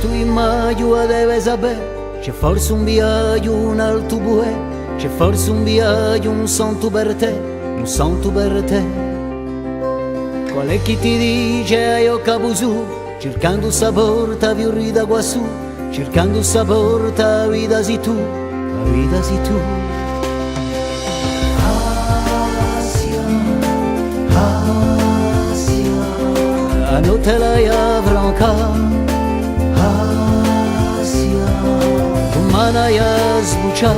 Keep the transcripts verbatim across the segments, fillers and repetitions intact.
Tù immaginu a devi sapè, ci hè forse un viaghju, un altru pudè, ci hè forse un viaghju, un santu per tè, un santu per tè. Qual hè chì ti dice à i to capi sù, circandu sta porta fiurita quassù, circandu sta porta, a vita sì tù, a vita sì tù. Asia, Asia, a notte l'hai à francà. Asia, dumane l'hai à sbuccià.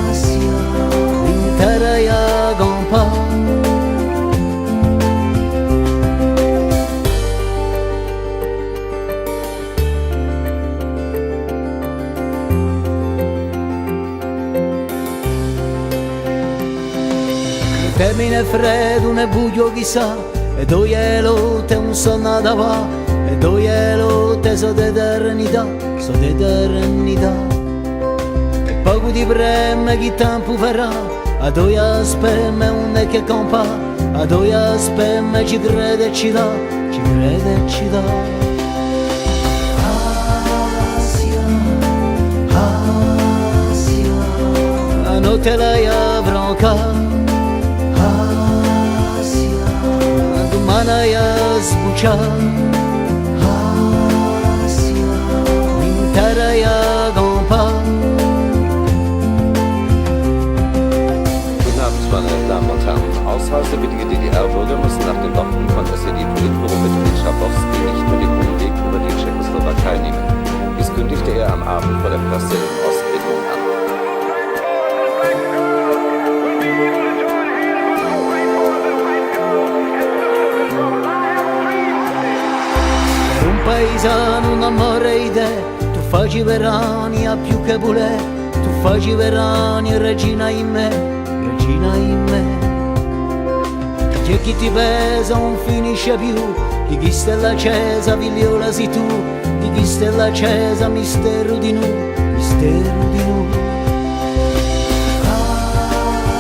Asia, in terra l'hai à campà. Tè mi ne freddu, ne bughju chissà, è doie lotte ùn sò andatu à và, è doie lotte sò d'eternità, sò d'eternità. È pocu ti preme chì tempu farà, a doia speme ùn hè chè campà, a doia speme ci crede è ci dà, ci crede è ci dà. Asia, Asia, a notte l'hai à francà. Asia, dumane l'hai à sbuccià. Asia, in terra l'hai à campà. Guten Abend, meine Damen und Herren. Ausreisewillige D D R-Bürger müssen nach den Worten von S E D-Politbüromitglied Schabowski nicht mehr den Umweg über die Tschechoslowakei nehmen. Dies kündigte er am Abend vor der Presse in Ostberlin an. Per un paisanu innamoratu di tè, tù faci verani à più chè vulè, tù faci verani, regina di mè, regina di mè. Chì hè chì ti pesa ùn finisce più, di chì stella accesa, figliola sì tù, di chì stella accesa, misteru di noi, misteru di noi.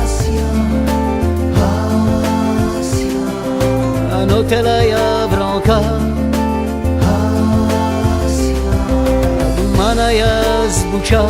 Asia, Asia, a notte l'hai à francà. Asia, dumane l'hai à sbuccià.